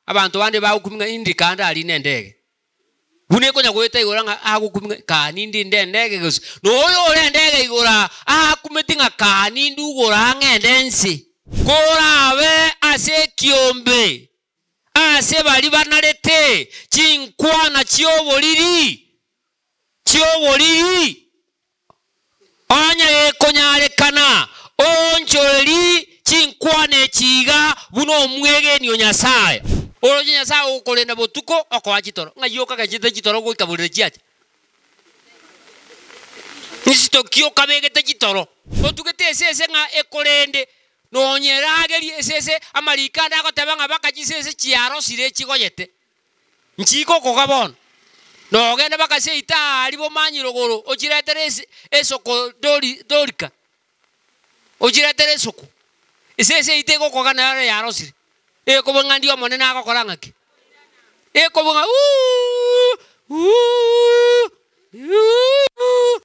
Abanto bande bagokumia ng'a indi kande aria nendege. Buna ekonya goeta igoro ng'a agokumia ng'a kaa nindi inde endege gose na oyo ore endege igoro aa aakumeti ng'a kaa nindi ugoro aa ng'ende nse. Korabe ase ekiombe ase baria banarete chinkwana chi'oboriri, chi'oboriri, Onye gekonyarekana, oonchorerie chinkwana echi iga buna omwegeni o Nyasae. Oroche Nyasae ogokorenda botuko okoa chitoro, ng'ai okagechete chitoro goika borere chiacha? Nsito ki okabegete chitoro? Otugete esese ng'a ekorende, nonyeragerie esese, amariko ande agoteba ng'a baka chisese chiarosire chigoyete. Nchike okoga bono, na ogende mpaka ase eita aaria bomanyi rogoro, ochiretere ase esoko dori dorika, ochiretere esoko. Ase ase eita egokoga nero yarosire, ekobua ng'a ndi Omonene agokora ng'aki? Ekobua ng'a uuh uuh uuh.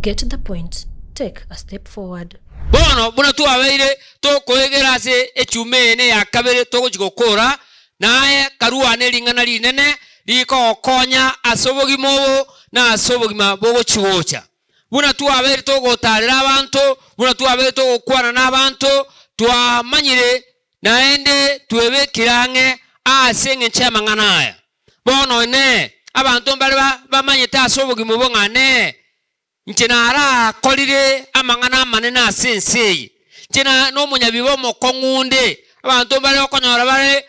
Get the point, take a step forward. Bono buna twabeire tokoegera ase echuma eye neya kabere togochia gokora, naye karwane ring'ana rinene rikogokonya ase obogima obo na ase obogima bogochia gocha. Buna twabeire togotaarera abanto, buna twabeire togokwana nabanto, twamanyire naende twebekire ang'e ase engencho y'amang'ana aya. Bono Inee, abanto mbare bamanyete ase obogima obo ng'a nee Inche narakorire amang'ana amanene ase ense eye, inche nomonyabibe omokong'u onde. Abanto mbare okonyora bare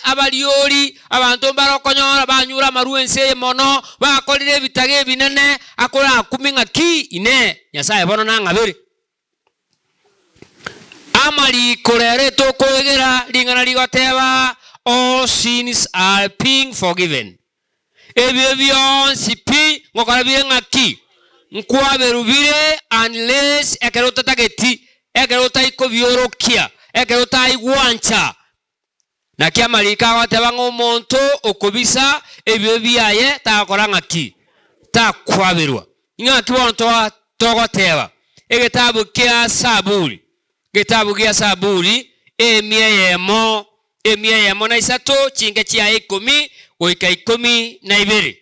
abariori, abanto mbare okonyora banyure amarwa ense eye mono, bakorire ebitaga ebinene, akorakumie ng'a ki? Inee! Nyasae bono nang'abere? Amariko rero etokoegera ring'ana rigoteba, All sins are being forgiven. Ebibe bionsi pi ngokora bire ng'aki? Nkwaberwa bire unless ekero otatageti, ekero otaikobiorokia, ekero otaigwancha. Naki amariko agoteba ng'a omonto okobisa ebibe biaye tagokora ng'aki? Takwaberwa. Ing'aki bono toa togoteba? Egetabu kia Saburi, egetabu gia Saburi, emia eyemo, emia eyemo na isato, chinke chiaye ikomi goika ikomi na ibere.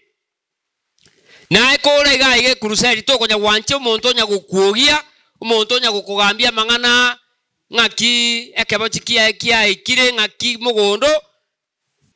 Naye kore iga iga ekuruseri tokonya gwancha omonto onya gokwogia, omonto onya gokogambia amang'ana ng'aki ekebochi kiaye kiaikire ng'aki mogondo.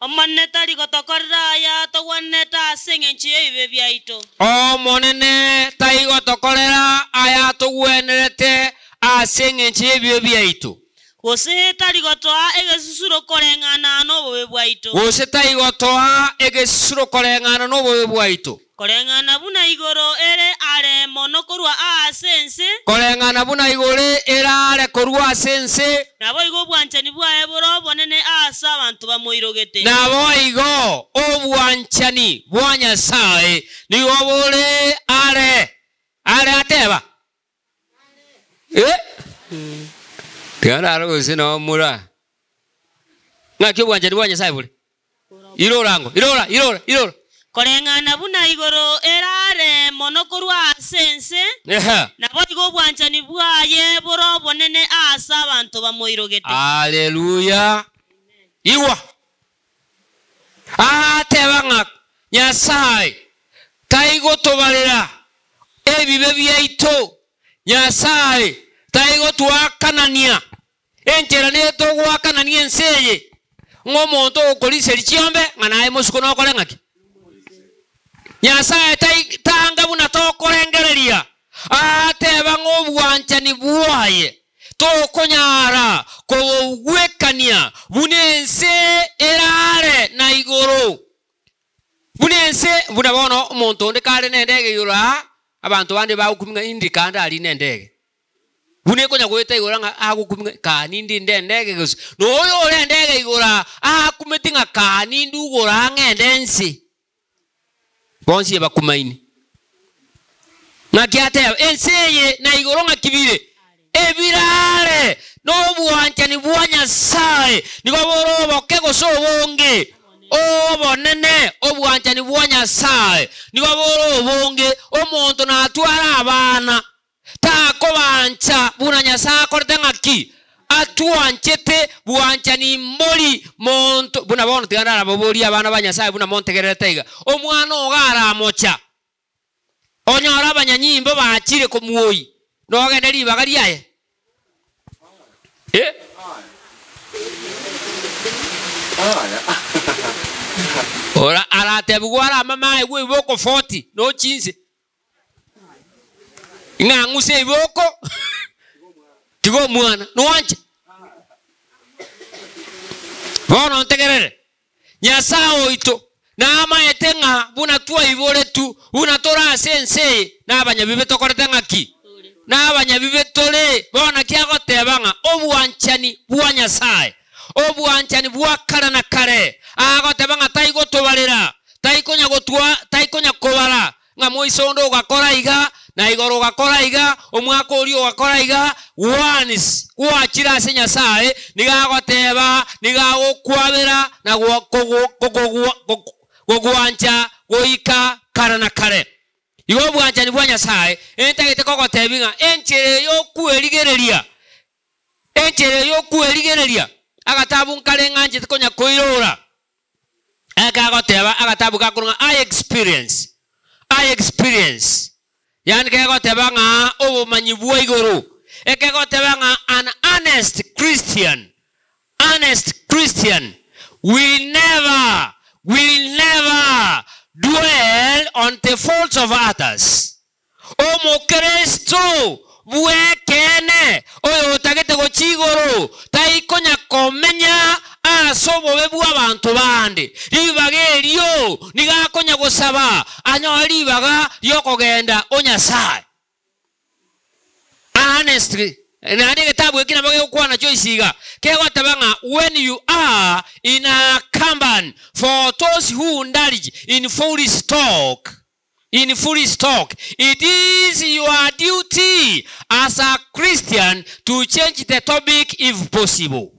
Omonene tari gotokorera aya togwenerete ase engencho y'ebibe biaito. Omonene tai gotokorera aya togwenerete ase engencho y'ebibe biaito. Gose tari gotoa egesusuro koreng'ana nobobe bwaito. Gose tai gotoa egesusuro koreng'ana nobobe bwaito. Koreng'ana buna igoro ere are mono korwa aase ense. Koreng'ana buna igoro ere are korwa ase ense. Naboigo obwanchani bwaye bore obonene aase abanto bamoirogete. Naboigo obwanchani bwa Nyasae nigo bore are are ateba. Eh! Tiga ndare gose nao mura. Ng'aki obwanchani bwa Nyasae bore? Irora ango, irora, irora, irora. Koreng'ana buna igoro ere are mono korwa ase ense, Ehe. naboigo obwanchani bwaye bore obonene aase abanto bamoirogete. Haleluya! Igwa! Agateba ng'a Nyasae taigotobarera ebibe biaito, Nyasae taigotoakanania enchera neye togoakanania ense eye, ng'a omonto ogokoriseria chiombe ng'a naye mosiko nokore ng'aki? Nyasae tai tanga buna tokorengereria, agateba ng'a obwanchani bwaye tokonyara kobogwekania buna ense erare na igoro. Buna ense, buna bono omonto onde kare nendege igoro aa, abanto bande bagokumia ng'a indi kande aria nendege. Buna ekonya goeta igoro ng'a agokumia ng'a kaa nindi inde endege gose, na oyo ore endege igoro aa, akumeti ng'a kaa nindi ugoro aa ng'ende nse. Bonsi ebakumaine. Ng'aki ateba, Ense eye na igoro ng'aki bire? Ebire are nobwanchani bwa Nyasae nigo bore oboke gose obonge? Obonene, obwanchani bwa Nyasae nigo bore obonge. Omonto natware abana, takobancha buna Nyasae akorete ng'aki? Atwanchete bwanchani mbori monto buna bono tiga ndarababorie abana ba Nyasaye buna montegererete iga, omwana ogo aramocha, onyore abanyanyimbo bachire komwoyia, nogende ribaga riaye? Eh? Ora aratebigwe aramame aegwe ebiboko 40 nochi inse. Ng'a ng'use ebiboko tiga omwana nwanche. Bono ntegerere, Nyasae oito namaete ng'a buna twaiboretwe, buna tore ase ense eye, nabanyabibe tokorete ng'aki? Nabanyabibe tore. Bono naki agoteba ng'a obwanchani bwa Nyasae, obwanchani bwa kare na kare, agoteba ng'a taigotobarera, taikonya gotwa, taikonya kobara Ng'a moise onde ogakora iga, na igoro ogakora iga, omwaka oria ogakora iga, once gwachire ase Nyasae, nigo agoteba, nigo agokwabera na gogwancha goika kare na kare. Igo obwanchani bwa Nyasae, entagete kogotebia ng'a enchera eye okwerigereria, enchera eye okwerigereria, agatabu nkare ng'anchete konya koirora. Ekagoteba agatabu gakorwa ng'a I experience, I experience, yaani kegoteba ng'a obomanyi bwa igoro, ekegoteba ng'a an earnest Christian, earnest Christian will never, will never dwell on the faults of others. Omokristo bw'ekeene oyotagete gochia igoro taikonya komenya ase obobe bw'abanto bande. Ribaga erio nigo akonya gosaba anyore ribaga ri'okogenda o Nyasae. Honestly, naende egetabu eki nabo gegokwana Joyce iga, kegoteba ng'a when you are in a company for those who indulge in foolish talk, In foolish talk, it is your duty as a Christian to change the topic if possible.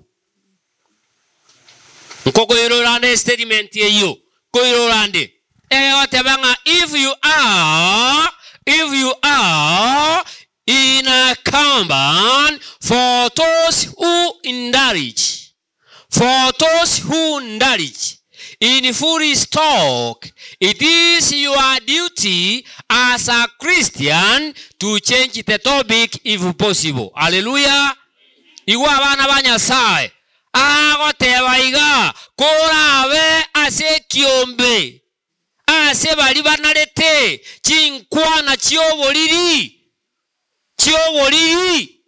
Nkokoirora nde estatement eyio, nkoirora nde egoteba ng'a if you are, if you are in a company for those who indulge For those who indulge in foolish talk, it is your duty as a Christian to change the topic if possible. Haleluya! Igwa abana ba Nyasae, agoteba iga, Korabe ase ekiombe ase baria banarete chinkwana chi'oboriri, chi'oboriri,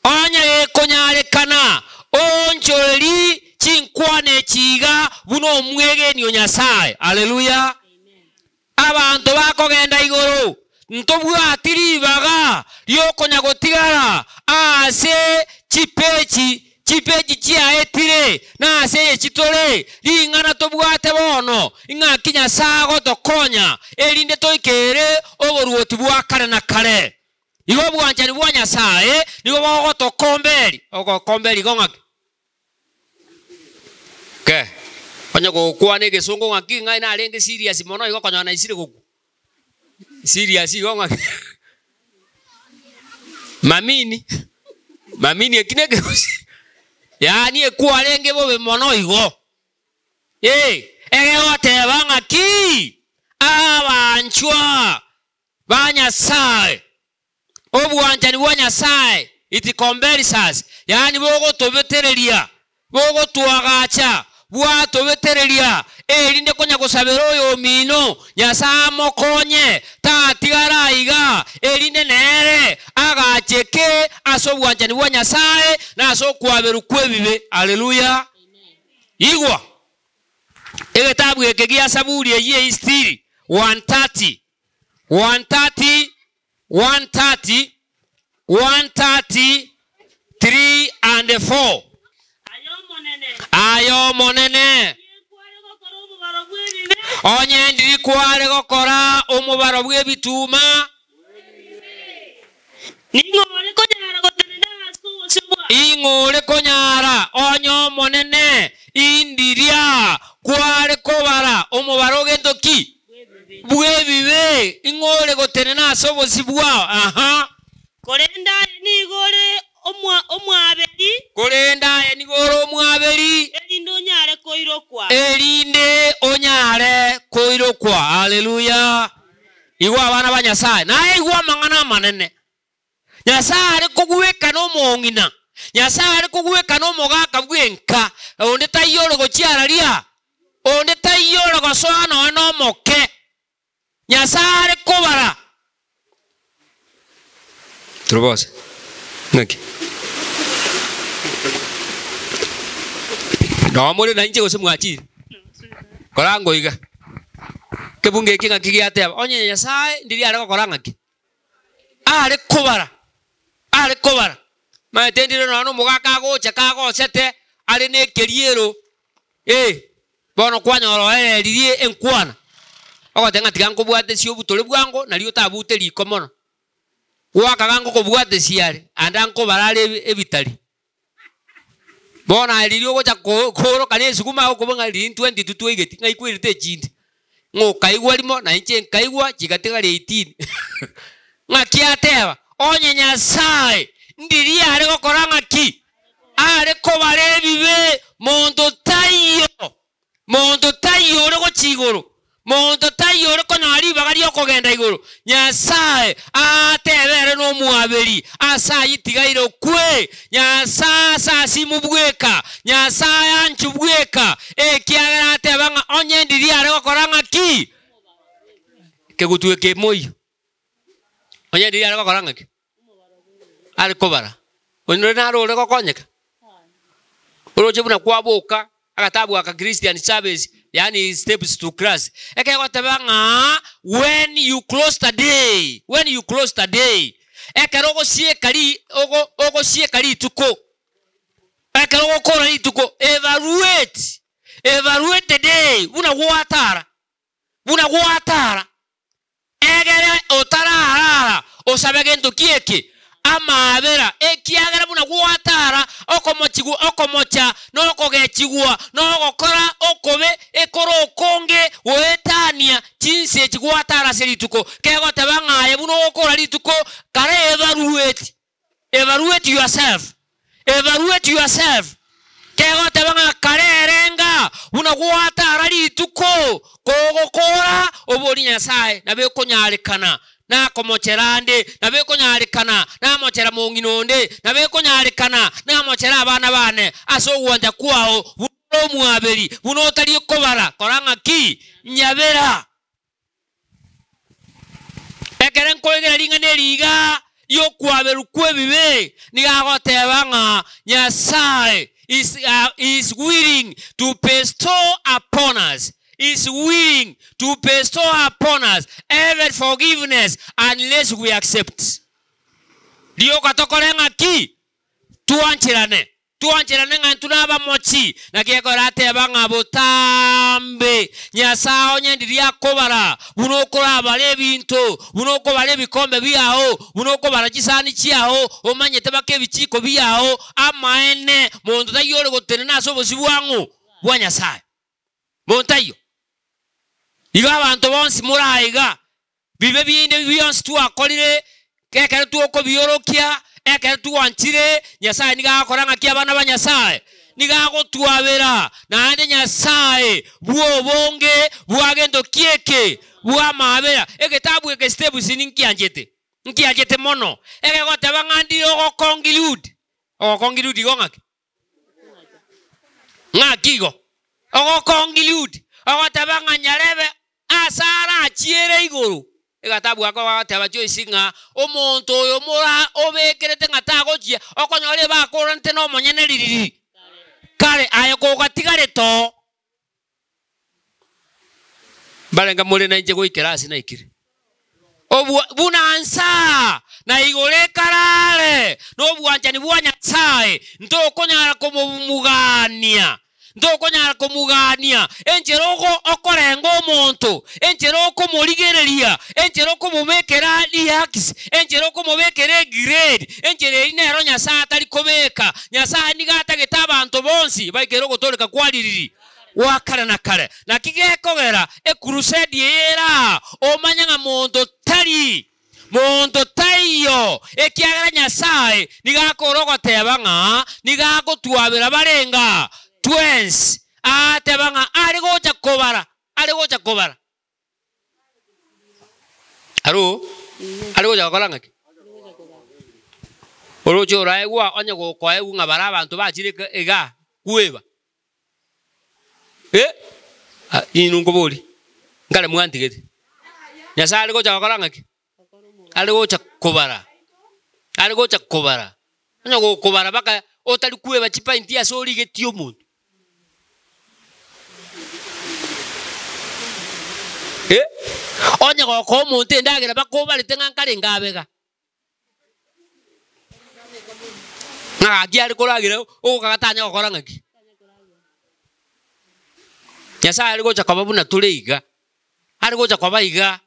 Onye gekonyarekana, oonchorerie chinkwana echi iga buna omwegeni o Nyasae. Haleluya! Abanto bakogenda igoro, ntobwati ribaga riokonya gotigara aase chipeji chipeji chiaetire, na ase eye chitore, ring'ana tobwate bono, ing'aki Nyasae agotokonya, erinde toikere oboruoti bwa kare na kare. Igo obwanchani bwa Nyasae nigo bogotokomberia. Ogokomberia igo ng'aki? Ke, onye gokwana egesongo ng'aki ng'a narenge serious mono igo okonyora naisire gokwa. Serious igo ng'aki? Mamini, mamini eki nekegusi, yaani ekwarenge bobe mono igo. Ee, egegoteba ng'aki? Abanchwa ba Nyasae, obwanchani bwa Nyasae, it compels us, yaani bogotobetereria, bogotoagacha, bwatobetereria, erinde konya gosabera oyomino, Nyasae amokonye, tatigara aiga, erinde nere agacheke ase obwanchani bwa Nyasae na ase okwaberwa kw'ebibe. Haleluya! Igwa! Egetabu eke gia Saburi eyio eistiri 130, 130, 130, 130, 3 and 4. Aye Omonene, Aye Omonene, ndiri kware gokora omobaro bw'ebibe, onye ndiri kware gokora omobaro bw'ebituma, ning'o ore konyara gotenena ase obosio bwao? Ing'o ore konyara, onye Omonene, indiria kware kobara omobaro o gento ki? Bw'ebibe. Ing'o ore gotenena ase obosio bwao? Aha. Korende aye nigo ore omwa, omwaberi. Korende aye nigo ore omwaberi. Erinde onyare koirokwa. Erinde onyare koirokwa. Haleluya! Igwa abana ba Nyasae, naye igwa amang'ana amanene. Nyasae are kogwekana omong'ina, Nyasae are kogwekana omogaka bw'enka, onde taiyo ore gochiararia, onde taiyo ore gosoa nonya nomoke. Nyasae are kobara. Turobose. Ng'aki? Noo more nainche gose mwachire? Kora ngoiga. Kebungo eke ng'aki giateba, onye Nyasae ndiri are gokora ng'aki? Are kobara, are kobara. Maete ndire nonya na omogaka agocha kagosete are na ekeriero, eh, bono kwanyora oereririe enkwana, ogoteba ng'a tiga nkobwatesie obutore bwango nario otabute riko mono. Gwakaga ngokobwatesia are, ande ankobara are ebitari. Bono aye riria ogocha ko- kooroka na esuguma okoba ng'a riria intwe intwe titwaigeti, ng'ai kwerete echinde. Ng'a okaigwa rimo, na inche nkaigwa, chigatiga 18. Ng'aki ateba, onye Nyasae ndiria are gokora ng'aki? Are kobara ebibe, monto taiyo. Monto taiyo ore gochia igoro, monto taiyo ore konyora ribaga ri'okogenda igoro. Nyasae aatebe ere nomwaberi, ase ayio tigaire okwe. Nyasae ase asimu bweka, Nyasae anchu bweka, ekiagera ateba ng'a onye ndiria are gokora ng'aki? Kegutwa eke moyio. Onye ndiria are gokora ng'aki? Are kobara. Onye naro ore gokonyeka? Oroche buna kwaboka agatabu aka Christian Service yaani Steps to Christ ekegoteba ng'a when you close the day, when you close the day, ekero ogosieka ri ogo ogosieka rituko, ekero ogokora rituko, evaluate, evaluate the day buna gwatara, buna gwatara. Egere otararara osabe gento ki eke? Amaabera, ekiagera buna gwatara okomochigwa okomocha, na okogechigwa, na ogokora okobe ekore okonge goetania chinse echi gwatara ase rituko. Kegoteba ng'a aye buna ogokora rituko kare evaluate, Evaluate yourself, evaluate yourself, kegoteba ng'a kare erenga buna gwatara rituko kogokora obori Nyasae nabo ekonyarekana nakomochera ande, nabo ekonyarekana namochera mong'ina onde, nabo ekonyarekana namochera abana bane ase ogwancha kwao buna ore omwaberi, buna otari kobara, kora ng'aki? Nyabera. Ekero nkoegera ring'ana eri iga ri'okwaberwa kw'ebibe, nigo agoteba ng'a Nyasae is, is willing to bestow upon us, is willing to bestow upon us every forgiveness unless we accept. Rioka tokore ng'aki? Twancherane. Twancherane ng'a intwe nabamochi, naki ekero ateba ng'a botambe Nyasae onye ndiria akobara, buna okorabare ebinto, buna okobara ebikombe biao, buna okobara chisani chiao, omanyete baka ebichiko biao, amaene, monto taiyo ore gotenena ase obosio bwang'o? Bwa Nyasae. Monto taiyo. Igo abanto bonsi more aiga, Bibe binde bionsi twakorire, ekero twokobiorokia, ekero twanchire, Nyasae nigo agokora ng'aki abana ba Nyasae? Nigo agotwabera, naende Nyasae bw'obonge bwa gento ki eke? Bw'amaabera. Egetabu eke Steps ninkianchete, nkianchete mono, egegoteba ng'a ndire ogoconclude, ogoconclude igo ng'aki? Ng'aki igo? Ogoconclude, ogoteba ng'a nyarebe ase arachiere igoro. Egatabu ako bagoteba choice ng'a omonto oyo mora obekerete ng'a tagochia, okonyora ebakoranete na omonyene ririri kare, aye kogatigarete oo. Mbarenge more nainche goikera ase naikire. Obwa, buna nsa na igoro ekarare nobwanchani bwa Nyasae, ntokonyara komomugania, ntokonyara komugania enchera ogo okorenga omonto, enchera okomorigereria, enchera okomobekera rihakisi, enchera okomobekera egrade, enchera eria nero Nyasae atari kobeka. Nyasae nigo atagete abanto bonsi baikere ogotooreka kwa ririri. gwa kare na kare. Naki gekogera ekrusedi eye ere aa, omanye ng'a monto tari, Monto taiyo, ekiagera Nyasae nigo akore ogoteba ng'a nigo agotwabera barenga twensi. Agateba ng'a are gocha kobara, are gocha kobara. Aro, are gocha gokora ng'aki? Oroche oraegwa onye gokoegwa ng'a bara abanto bachire igaa kweba. Eh, ah, inwe nkoborie, nkare mwantigete? Nyasae are gocha gokora ng'aki? Are gocha kobara, are gocha kobara, onye gokobara mpaka otari kweba chipainti ase origetie omonto. Eh, onye gokoa omonto endagera mpaka obarete ng'a nkare ngabega. Ng'a gaki are koragera ogokaga tanya gokora ng'aki? Nyasae are gocha koba buna tore iga, are gocha koba iga,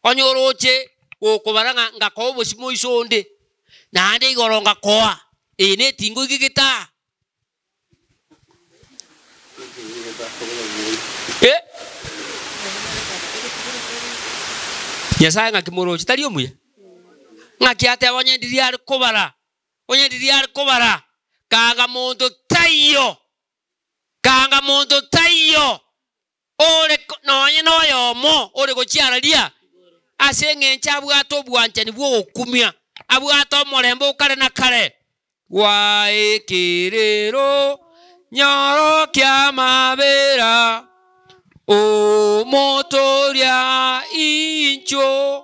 onye oroche gokobara ng'a ngakoa obosima oise onde, naende igoro ngakoa, eye netingo igegete aa. Eh! Nyasae ng'aki moroche tari omuya? Ng'aki ateba onye ndiria are kobara, onye ndiria are kobara, kaga monto taiyo, kanga monto taiyo ore nonye noyomo ore gochiararia, ase engencho abwate obwanchani bw'ogokumia, abwate omorembe o kare na kare. Gwaekerero nyoro ki'amabera, omotoria inchuo.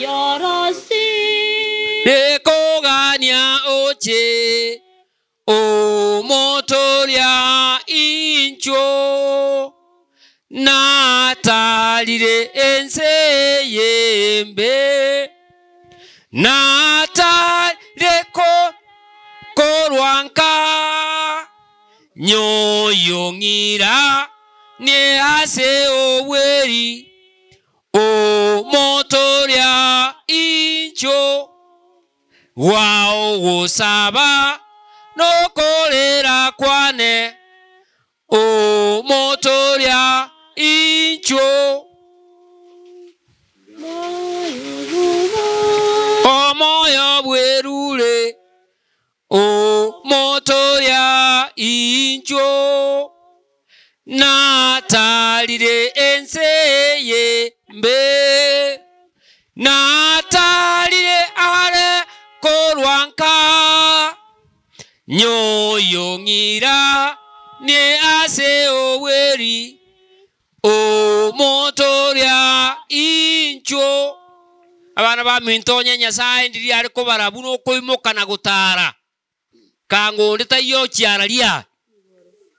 Moyorosi. Rekogania oche, Omotoria inchuo, natarire ense eyembe, natarire korwa nka, nyoyong'ira nie ase obweri, Omotoria inchuo. Gw'ogosaba nokorera kwane, Omotoria inchuo. Omoyo bwerure, Omotoria inchuo. Natarire ense eye mbe, natarire are korwa nka, nyoyong'ira nie ase obweri, omotoria inchuo. Abana baminto onye Nyasae ndiria are kobara buna okoimoka na gotara. Kanga onde taiyo ochiararia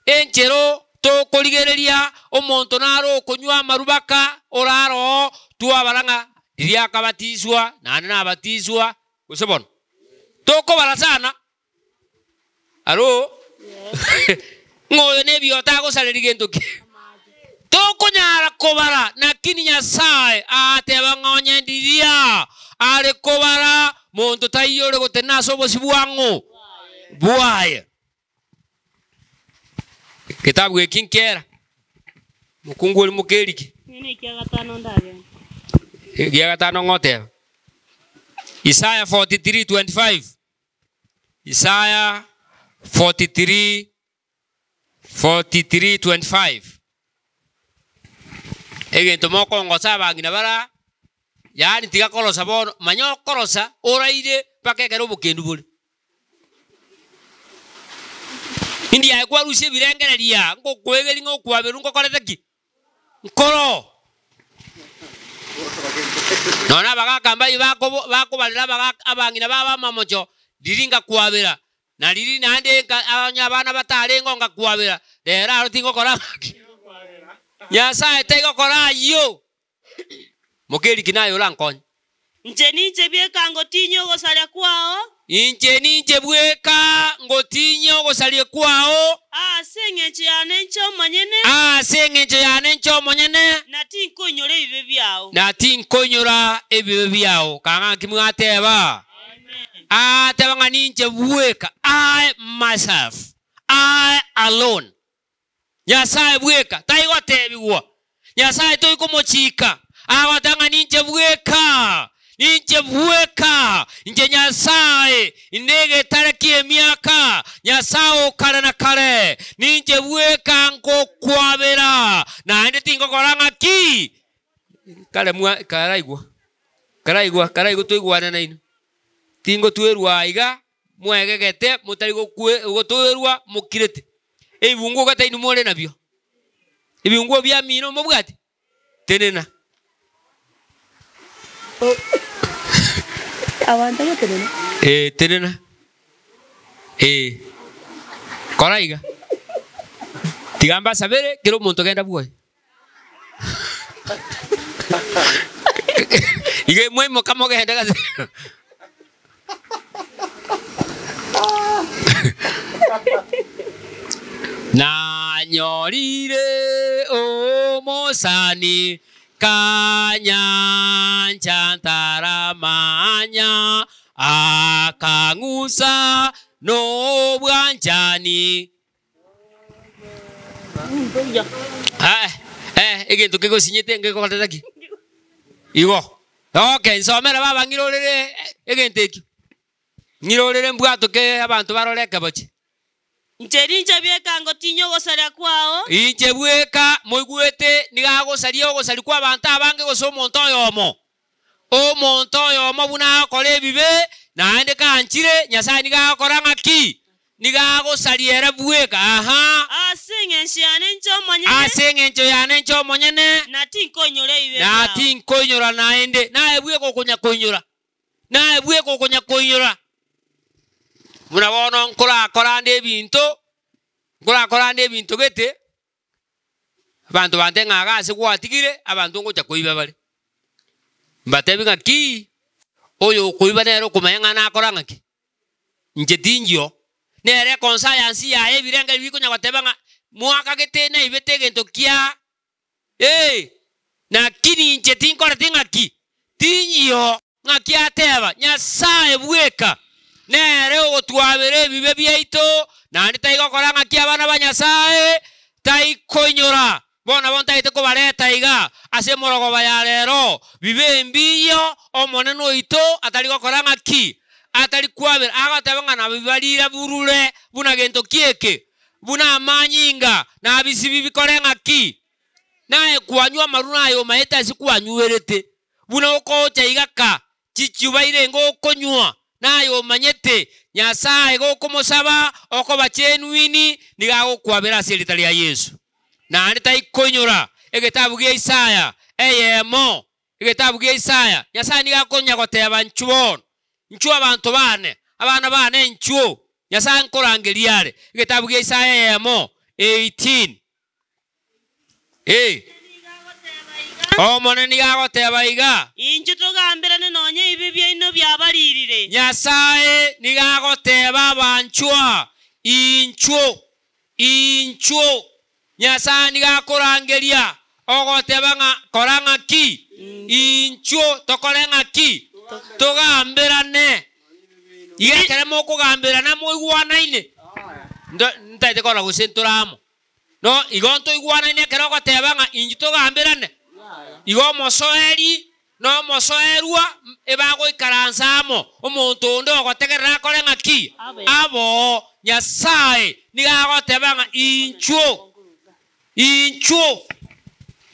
enchera tokorigereria omonto naro okonywa amarubaka orare oo twabara ng'a riria akabatiswa naende nabatiswa gose bono tokobara sana aro ng'a oyo nebioto agosareria gento ki? Tokonyara kobara, lakini Nyasae agateba ng'a onye ndiria are kobara, monto taiyo ore gotenena ase obosio bwang'o bwaye. Getabu eki nkera, mokungu oria mokeriki. Egia gatano ng'oteba. Isaya 43:25, Isaya 43 43:25 Egento mokongosa abang'ina bara, yaani tiga korosa bono, manya okorosa oraire mpaka ekero obokendu bore. Indi aye kwarusia ebirengereria, ngokoegeria ng'a okwaberwa ngokorete ki? Nkoro. Nonya abagaka mbayio bakobo bakobarera abagaka abang'ina babo amamocho, riria ngakwabera, na riria naende nka onye abana batarengeo ngakwabera, rero aro tingokora ng'aki? Nyasae taigokora ayio. Mokeriki naye orankonye. Inche ninche bweka ngotinyie ogosaria kwao. Inche ninche bweka ngotinyie ogosaria kwao. Ase engencho yane inche omonyene. Ase engencho yane inche omonyene. Na tinkoinyora ebibe biao. Na tinkoinyora ebibe biao. Kang'a nki mwateba? Aateba ng'a ninche bweka, I myself, I alone. Nyasae bweka, tari gotebigwa. Nyasae toi komochika. Agoteba ng'a ninche bweka, ninche bweka, inche Nyasae, inde egetare ki'emiaka, Nyasae o kare na kare, ninche bweka nkokwabera, naende tingokora ng'aki? Kare mwa karaigwa, karaigwa, karaigwa toigwane nainwe. Tingotwerwa aiga, Mwegegete motari gotwerwa mokirete. Ebibunguo gete inwe more nabio? Ebibunguo biamino mobwati? Tenena. Abanto gotenena. Ee, tenena. Ee. Kora iga. Tiga mbasabere kera omonto genda bwoye. Iga mwaimoka mogende gase. Nanyorire omosani kanyancha ntaramanya, akang'usa nobwanchani. Eh, eh, egento kegosinyete ngegokorete ki? Igo. Okay, nsomere baba ng'irorere egento ekio. Ng'irorere mbwatoke abanto barore ekebochi. Inche rinche bweka ngotinyia ogosaria kwao. Inche bweka moigwete nigo agosaria ogosaria kw'abanto abange gose omonto oyomo. Omonto oyomo buna agokora ebibe, naende kanchire, Nyasae nigo agokora ng'aki? Nigo agosaria ere bweka. Aha. Ase engencho yane inche omonyene. Ase engencho yane inche omonyene. Na tinkoinyora ebibe Na biao. tinkoinyora naende. Naye bweka okonya-koinyora. Naye bweka okonya-koinyora. Buna bono nkorakora ande ebinto, nkorakora ande ebinto gete, Abanto bante ng'a iga ase gwatigire, abanto ngocha koiba bare. Mbatebi ng'a ki, oyo okoiba nere okomanya ng'a nakora ng'aki? Inche tinchio. Nere ekonsayansi yaye ebirengererio bikonya goteba ng'a mwakagete naibete egento kia ee, lakini inche tinkoreti ng'aki? Tinchio. Ng'aki ateba, Nyasae bweka nere ogotwabera ebibe biaito, naende taigokora ng'aki abana ba Nyasae taikoinyora. Bono nabo ntagete kobareta iga ase emorogoba ya rero, bibe mbiyo Omonene oito atari gokora ng'aki? Atari kwabera. Agoteba ng'a nabibarire burure buna gento ki eke? Buna amanyinga, nabisibi bikore ng'aki? Naye kwanywa amarwa naye omaete ase kwanywerete. Buna okocha iga ka chichuba irenge okonywa, naye omanyete, Nyasae gokomosaba okoba genuine, nigo agokwabera ase erieta ria Yeso. Naende taikoinyora egetabu gia Isaya eyemo, egetabu gia Isaya, Nyasae nigo akonya goteba nchwo bono, nchwo abanto bane, abana bane nchwo, Nyasae nkorangeria are, egetabu gia Isaya eyemo, 18. Ee, Omonene nigo agoteba iga. Inchuo togamberane nonya ebibe biaino biabaririre. Nyasae nigo agoteba abanchwa, Inchuo, inchuo. Nyasae nigo akorangeria, ogoteba ng'a kora ng'aki? Inchuo tokore ng'aki? Togamberane. Iga ekero mokogamberana moigwanaine, ntagete korora gose ntore amo. No igo ntoigwanaine ekero ogoteba ng'a inchuo togamberane. Igo omosoeri na omosoerwa ebagoikaransa amo, omonto onde ogotegerera akore ng'aki? Aboo. Nyasae nigo agoteba ng'a inchuo, inchuo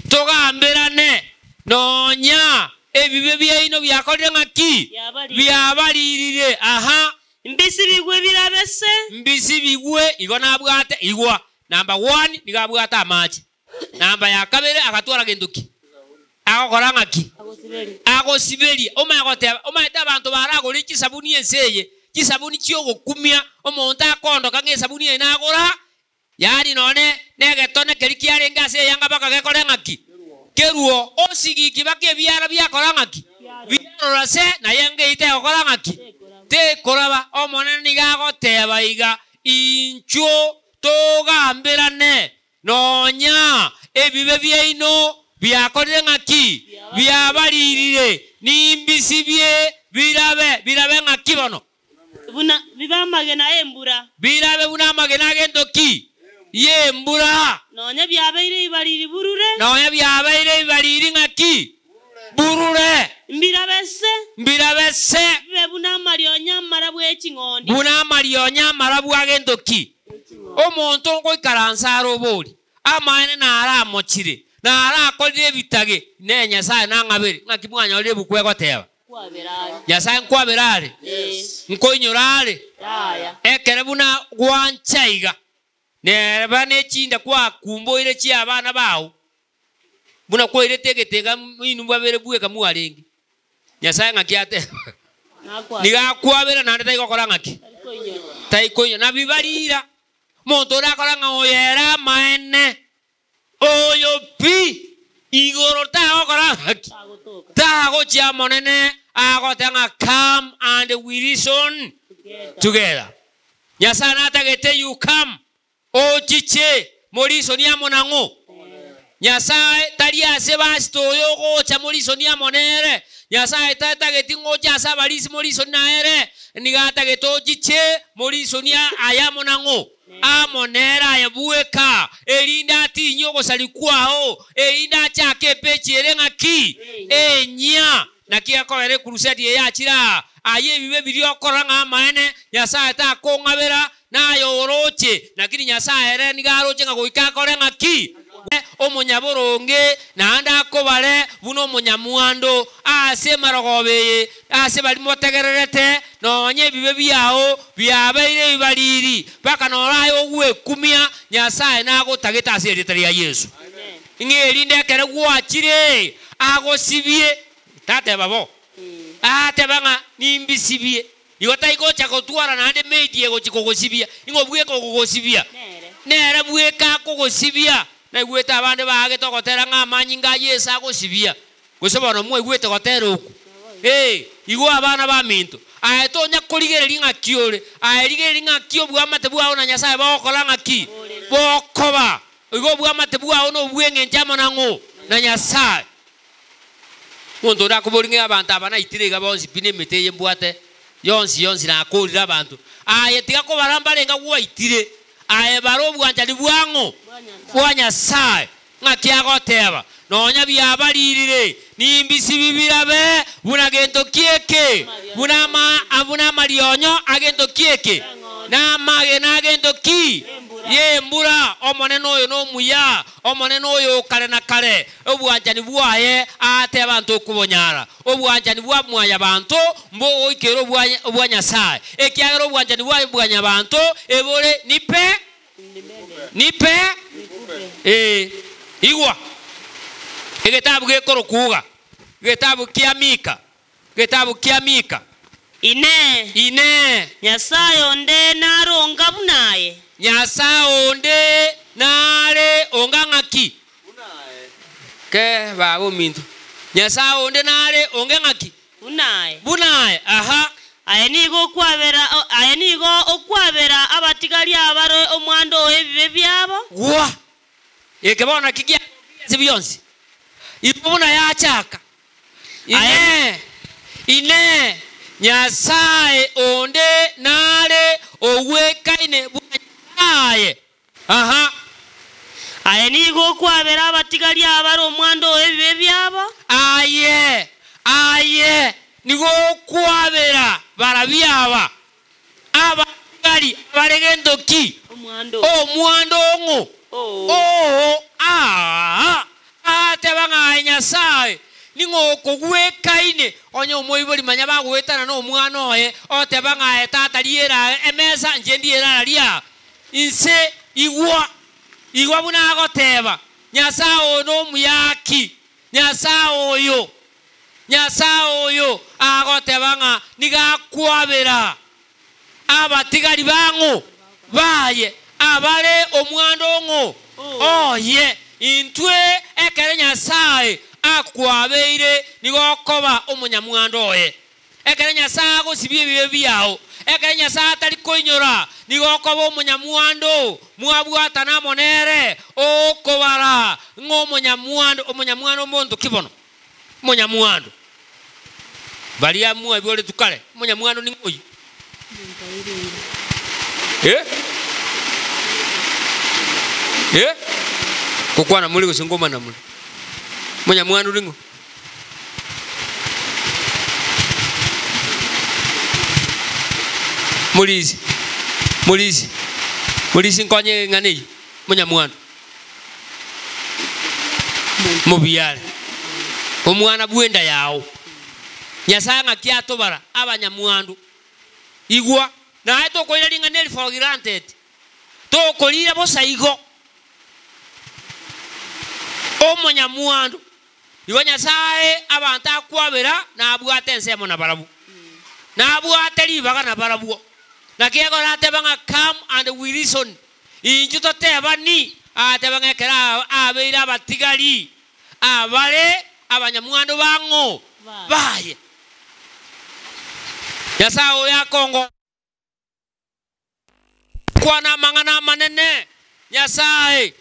togamberane, nonya ebibe biaino biakorire ng'aki? Biabaririre. Aha. Mbisibigwe birabe se. Mbisibigwe, igo nabwate, igwa, number one, nigo abwate amache. Namba ya kabere agatwara gento ki? Agokora ng'aki? Agosiberia. Omanye goteba, omanyete abanto baragore chisabuni ense eye, chisabuni chiogokumia, omonto akoondoka ng'a esabuni eye nagora, yaani nonye negetone keria kiarenge ase eyanga mpaka gekore ng'aki? Keruo. Osigiki mpaka ebiara biakora ng'aki? Biarora se, naye enga eyio tegokora ng'aki? Tekoraba. Omonene nigo agoteba iga, Inchuo togamberane Nonya ebibe biaino biakorire ng'aki? Biabaririre, nimbisibie birabe. Birabe ng'aki bono? Buna bibe amagena 'embura. Birabe buna amagena agento ki? Y'embura. Nonya biabeire ibariri burure. Nonya biabeire ibariri ng'aki? Burure. Mbirabe se. Mbirabe se. Bibe buna amarionya amarabu e ching'ondi. Buna amarionya amarabu agento ki? Omonto ngoikaransa are obori, amaene naramochire, narakorire ebitage, Inee, Nyasae nang'abere? Ng'aki mwanyorire ebuku egoteba? Nyasae nkwabera are? Nkoinyora are? Ekere buna gwancha iga, Neba nechinda kwakumboire chi'abana bao, buna kwairete egetega inwe babere bweka mwarenge. Nyasae ng'aki ateba? Nigo akwabera naende tari gokora ng'aki? Tari koinyora. Nabi barira, omonto orakora ng'a oyo ere amaene, oyo pi, igoro tagokora ng'aki? Tagochia Omonene agoteba ng'a come and we reason together. Nyasae natagete you come ochiche morisoni amo nang'o? Nyasae tari ase pastor oyo ogocha morisoni amo nere. Nyasae tatageti ng'oche ase abarisi morisoni naere. Nigo atagete ochiche morisoni aye amo nang'o? Amo nere aye bweka, erinde atinyie ogosari kwao, erinde achake epechi ere ng'aki? Enyia. Naki ekogera ekurusedi eye yachire aa, aye ebibe biria okorora ng'a amaene, Nyasae takong'abera, naye oroche, lakini Nyasae ere nigo aroche ng'a goika akore ng'aki? Omonyaboronge, naende akobare buna omonyamwando ase emarogoba eye, ase baria motegererete, nonya ebibe biao biabeire ebibariri, mpaka noro aye ogwekumia, Nyasae nagotagete ase erieta ria Yeso. Ng'a erinde ekero gwachire agosibie, tateba bo, ateba ng'a nimbisibie. Igo tai gocha gotwara naende maid egochia kogosibia, ing'o bweka okogosibia? Nere bweka akogosibia. Naigwete abande baagete ogotera ng'a amanyinga a Yeso agosibia, gose bono mwaigwete gotera okwo? Ee, igo abana baminto, aye tonya korigereria ng'aki ore, aye rigereria ng'aki obwamate bwao na Nyasae bogokora ng'aki? Bokoba. Igo obwamate bwao nobw'engencho amo nang'o? Na Nyasae. Omonto onde akoboria ng'a abanto aba naitire iga bonsi pi nemete eye mbwate yonsi yonsi nakorire abanto. Aye tiga kobara mbarenga gwaitire, aye bara obwanchani bwang'o? Bwa Nyasae. Ng'aki agoteba, Nonya biabaririre, nimbisibi birabe buna gento ki eke, buna ama, buna amarionyo a gento ki eke, na amagena a gento ki y'embura. Omonene oyo nomuya, Omonene oyo o kare na kare, obwanchani bwaye aate abanto okobonyara. Obwanchani bwa mwanyabanto mbogoikera obwa Nyasae, ekiagera obwanchani bwa mwanyabanto ebore nipe Nipe, ee, igwa. Egetabu gekorokwa Uga, egetabu kia Mika, egetabu kia Mika. Inee! Inee! Nyasae onde nare onga buna aye? Nyasae onde nare onga ng'aki? Ke baba ominto. Nyasae onde nare onge ng'aki? Buna aye. Buna aye, aha. Aye nigo okwabera, aye nigo okwabera abatigari abare omwando oo ebibe biabo. Gwa! Eke bono naki giagokirie ase bionsi? Igo buna yachaka. Inee! Inee! Nyasae onde nare ogwekaine buna Nyasae? Aha. Aye nigo okwabera abatigari abare omwando oo ebibe biabo. Aye, aye, nigo okwabera barabwo aba, abatigari abare gento ki? Omwando oo. Omwando ong'o? Oo. Oo, aa, agateba ng'a aye Nyasae, ning'o okogwekaine? Onye omoibori manya bagoetana nomwana oye, oteba ng'a aye tata riera emesa, inche ndiere aria. Inse, igwa, igwa buna agoteba, Nyasae oyo nomuya ki? Nyasae oyo, Nyasae oyo agoteba ng'a nigo akwabera abatigari bang'o baye abare omwando ong'o oye. Intwe ekero Nyasae akwabeire nigo okoba omonyamwando oye. Ekero Nyasae agosibia ebibe biao, ekero Nyasae atari koinyora, nigo okoba omonyamwando, mwabwatana amo nere, okobara ng'a omonyamwando, omonyamwando omonto ki bono? Omonyamwando. Baria mwabiboretwe kare, omonyamwando ning'o oyio? Eh? Eh? Ngokwana more gose ngomana more? Omonyamwando ning'o? Morisi, morisi, morisi nkonye eng'ana eyio, monyamwando. Mobiare. Omwana bw'enda yao. Nyasae ng'aki atobara abanyamwando. Igwa, naye tokoira ring'ana eri for granted. Tokorira bosa igo. Omonyamwando. Igo Nyasae abanto akwabera nabwate ensemo nabarabwo. Nabwate ribaga nabarabwo. Naki ekero ateba ng'a come and we reason, inchuo totebani, agateba ng'a ekero abeire abatigari abare abanyamwando bang'o? Baye. Nyasae oyo akongo. Kwana amang'ana amanene, Nyasae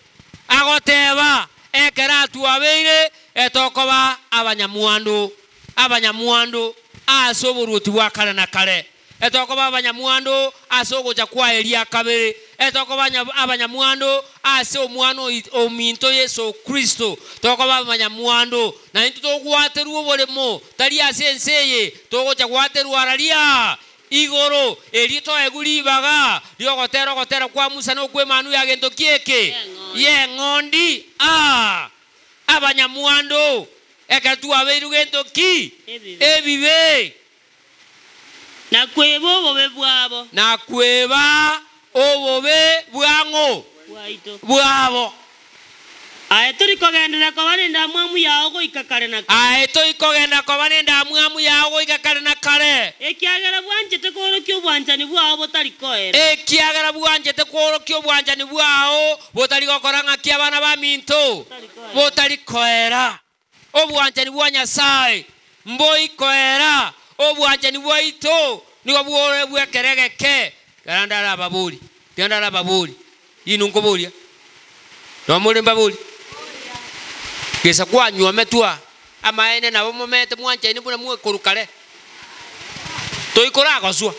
agoteba, ekero atwabeire etokoba abanyamwando, abanyamwando ase oboruoti bwa kare na kare, etokoba abanyamwando ase ogocha kwaye ria kabere, etokoba abanyamwando ase Omwana ominto Yeso Kristo, tokoba abanyamwando, na intwe togwaterwa oboremo, tari ase ense eye, togocha gwaterwa araria Igoro, erio toegwe ribaga ri'ogotera ogotera kwa Musa na okw'Emanwa ya gento ki eke? Y'eng'ondi. Aa! Abanyamwando, ekero twabeirwe gento ki? Ebibe. Na kweba obobe bwabo. Na kweba obobe bwang'o? Bwaito. Bwabo. Aye tori kogenderera koba nendamwamu yao goika kare na kare. Aye tori kogenderera koba nendamwamu yao goika kare na kare. Ekiagera bwanchete koorokia obwanchani bwao botari koera. Ekiagera bwanchete koorokia obwanchani bwao botari gokora ng'aki abana baminto botari koera. Obwanchani bwa Nyasae mboikoera, obwanchani bwaito nigo bwore bw'ekero egeke. Ekero ndare ababori, ekero ndare ababori, inwe nkoboria, nabo more mbabori? Gesa kwanywometwa amaene nabo momete mwanchaine buna mwekorwa kare, toikoragoswa,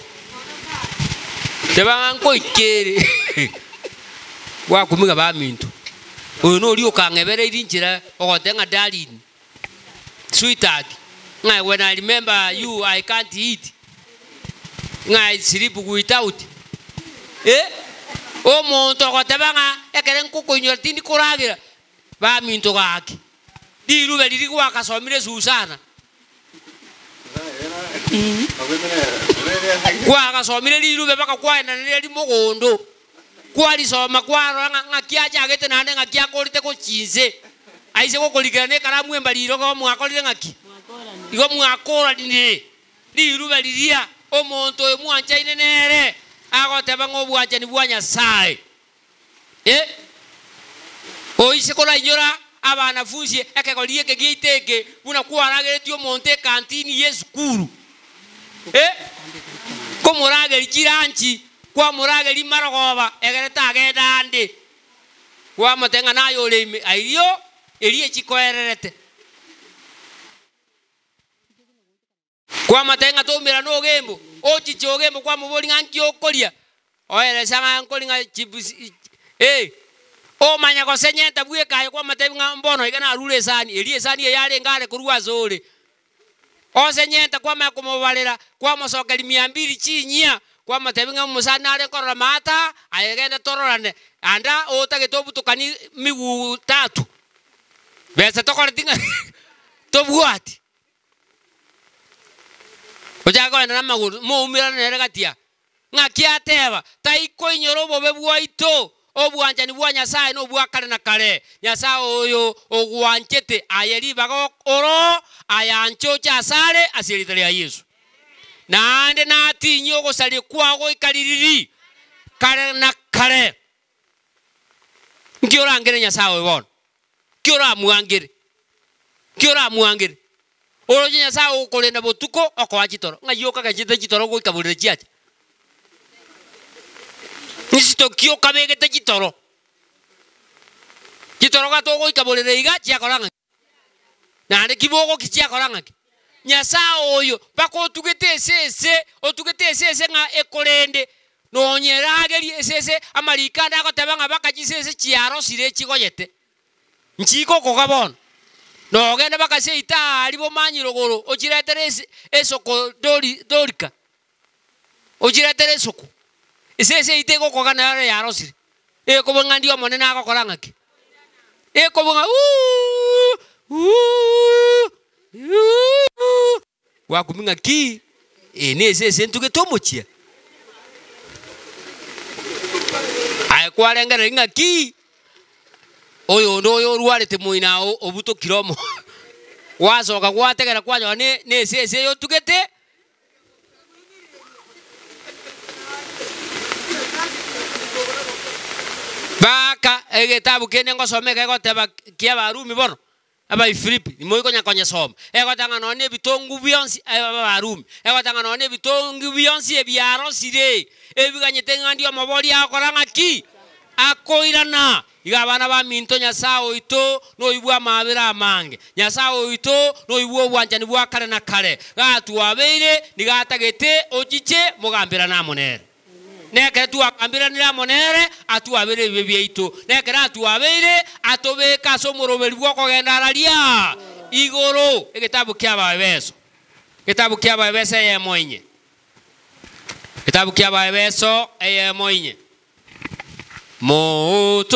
teba ng'a nkoikere gwakumiga baminto. Oyo noria okang'ebereirie inchera ogoteba ng'a darling, sweetheart, ng'a when I remember you I can't eat, ng'a I sleep without eh, omonto ogoteba ng'a ekere nkokoinyora tindi koragera, baminto gaki, rirube riria gwakasomire Susana, Kwagasomire rirube mpaka kwaendanire rimogondo, kwarisoma kwarora ng'a ng'aki achagete naende ng'aki akorete gochia inse. Aise gokorikera na ekaramu embariri igo mwakorire ng'aki? Igo mwakoranire rirube riria omonto oyo mwanchaine nere agoteba ng'a obwanchani bwa Nyasae. Eh, oise korainyora abanafunsi ekegori eke giaito eke, buna kwarageretie omonto ekantini y'esukuru, eh, komorageria chiranchi, kwamorageria marogoba, egere tagenda ande, kwamotebia ng'a naye ore ime airio, eria echikoererete. Kwamotebia ng'a toumerane ogembo, ochiche ogembo kwamoboria ng'a nki okoria, oerese ng'a nkoria ng'a chips eh, omanya gose nyenta bweka aye kwamotebia ng'a mbono iga narure esani, eria esani eye yarenge are korwa ase ore. Ose nyenta kwamanya komobarera, kwamosokeria mia mbiri chinyia, kwamotebia ng'a omosani nare nkorora maata, aye genda tororane, anda otagete obutokani miguu tatu, besa tokoreti ng'a tobwati. Ochake kogenda namagoro, moumerane nere gati aa. Ng'aki ateba, Taikoinyora obobe bwaito, obwanchani bwa Nyasae nobwa kare na kare. Nyasae oyo ogwanchete aye ribaga oro, ayanche oche asare ase erieta ria Yeso. Naende natinyie ogosaria kwao goika ririri kare na kare. Nki orangere Nyasae oyo bono? Nki oramwangere? Nki oramwangere? Oroche Nyasae ogokorenda botuko okoa chitoro, ng'ai okagechete chitoro goika borere chiacha? Nsito ki okabegete chitoro? Chitoro gatogoika borere iga chiakora ng'aki? Naende ki bogoki chiakora ng'aki? Nyasae oyo mpaka otugete esese, otugete esese ng'a ekorende, nonya eragerie esese, amariko ande agoteba ng'a baka chisese chiarosire chigoyete, nchikokoga bono. Nogende baka seito aaria bomanyire igoro ochiretere ase esoko dori dorika. Ochiretere esuku. Esese eyio tegokoga nero yarosire, ekobua ng'a ndi omonene agokora ng'aki? Ekobua ng'a uuh uuh uuh gwakumia ng'aki eye na esese entugete omochie. Aye kwarengereria ng'aki oyonde oyo orwarete moino ao obutokire omo gwasoka gwategera kwanyora ne na esese eye otugete. Baaka egetabu kende ngosoma ekegoteba ki'Abarumi bono, Abaifilipi, nimoi konya konyesoma. Egoteba ng'a nonya nebitongu bionsi Abarumi, egoteba ng'a nonya nebitongu bionsi ebiarosire, ebiganyete ng'a ndi omobori agokora ng'aki? Akoirana. Iga abana baminto, Nyasae oito noyio bw'amaabera amange, Nyasae oito noyio bw'obwanchani bwa kare na kare, gatwabeire nigo atagete ochiche mogambirane amo nere. Na ekero twagambiranire amo nere, atwabere ebibe biaito, na ekero atwabeire, atobeke ase omoroberi bw'okogenda araria igoro. Egetabu ki'Abaebeso, Egetabu ki'Abaebeso eyemo inye, Egetabu ki'Abaebeso eyemo inye. Motoria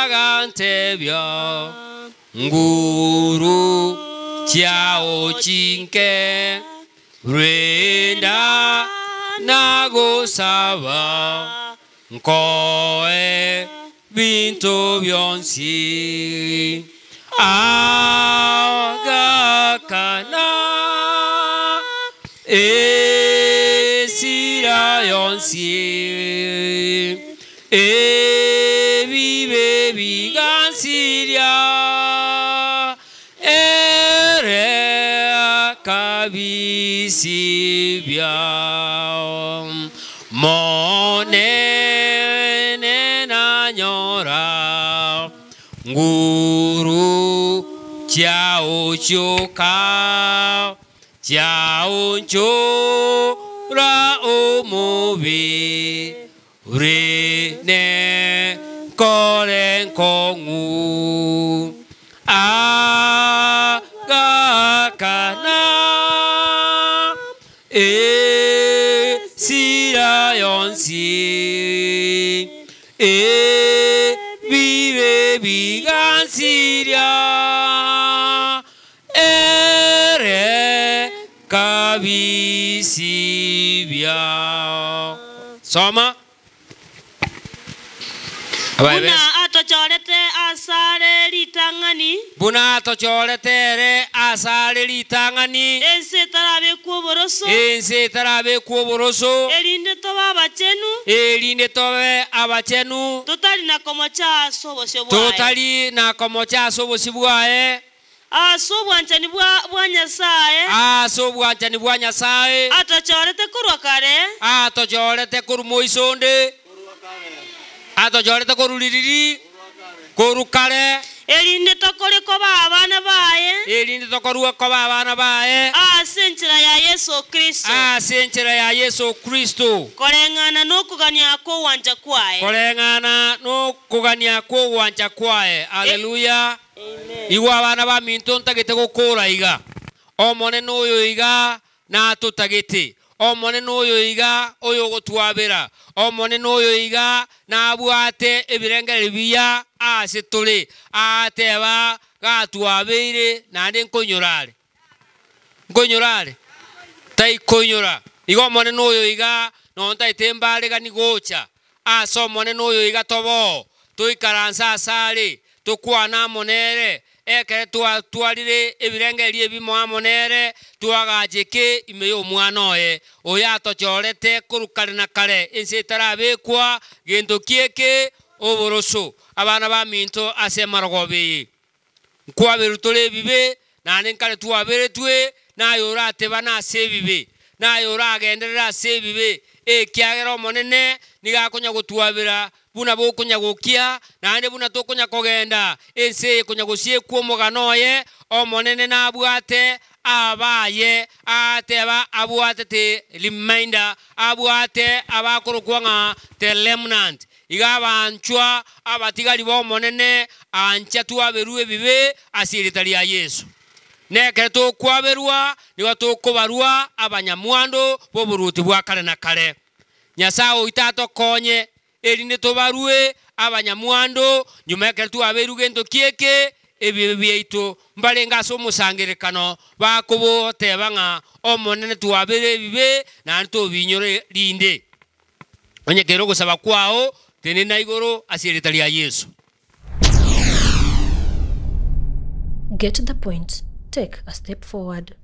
agantebia, Nguru chiao chinke, renda na gosaba, nkoe binto bionsi. Agakana esira yonsi, ebibe bigansiria, ere akabisibia. Monene nanyora Nguru chiaochioka, chiaonchora omobe ore nenkore nkong'u. Agakana esira yonsi. Ebibe bigansiria ere kabisibia. Soma. Buna atochorete asare ritang'ani. Buna atochorete ere asare ritang'ani. Ense etarabekwa oboroso. Ense etarabekwa oboroso. Erinde tobe abachenu. Erinde tobe abachenu. Totari na komocha ase obosio bwaye. Totari na komocha ase obosio bwaye. Ase obwanchani bwa bwa Nyasae. Ase obwanchani bwa Nyasae. Atochorete korwa kare. Atochorete korwa moiso onde. Atochorete korwa ririri, korwa kare. Erinde tokore koba abana baye. Erinde tokorue koba abana baye. Ase enchera ya Yeso Kristo. Ase enchera ya Yeso Kristo. Koreng'ana nokogania kw'ogwancha kwaye. Koreng'ana nokogania kw'ogwancha kwaye. Haleluya! Igwa abana baminto ntagete gokora iga. Omonene oyo iga natotagete. Omonene oyo iga oyogotwabera. Omonene oyo iga nabwate ebirengererio biya ase tore. Agateba, Gatwabeire naende nkoinyora are. Nkoinyora are? Taikoinyora. Igo Omonene oyo iga nonya ntagete mbaregani gocha Ase Omonene oyo iga toboo, toikaranse asare, tokwane amo nere, ekero twatwarire ebirengererio ebimo amo nere, twagacheke ime y'Omwana oye, oyatochorete korwa kare na kare ense etarabekwa gento ki'eke oboroso. Abana baminto, ase emarogoba eye Nkwaberwe tore ebibe, naende nkare twaberetwe, naye oratebane ase ebibe, naye oragenderere ase ebibe, ekiagera Omonene nigo akonya gotwabera buna bokonya gokia, naende buna tokonya kogenda ense eye konya gosiekwa omogano oye, Omonene nabwate abaye, agateba abwate the remainder, abwate abakorokwa ng'a the remnant. Iga abanchwa abatigari b'Omonene, ancha twaberwe ebibe ase erieta ria Yeso. Nekero tokwaberwa, nigo tokobarwa abanyamwando b'oboruoti bwa kare na kare. Nyasae oito atokonye, erinde tobarwe abanyamwando nyuma ekero twabeirwe gento ki eke, ebibe biaito. Mbarenge ase omosangererekano bakoboteba ng'a Omonene twabere ebibe, naende tobiinyore rinde. Onye kere ogosaba kwao, tenena igoro ase erieta ria Yeso. Get the point, take a step forward.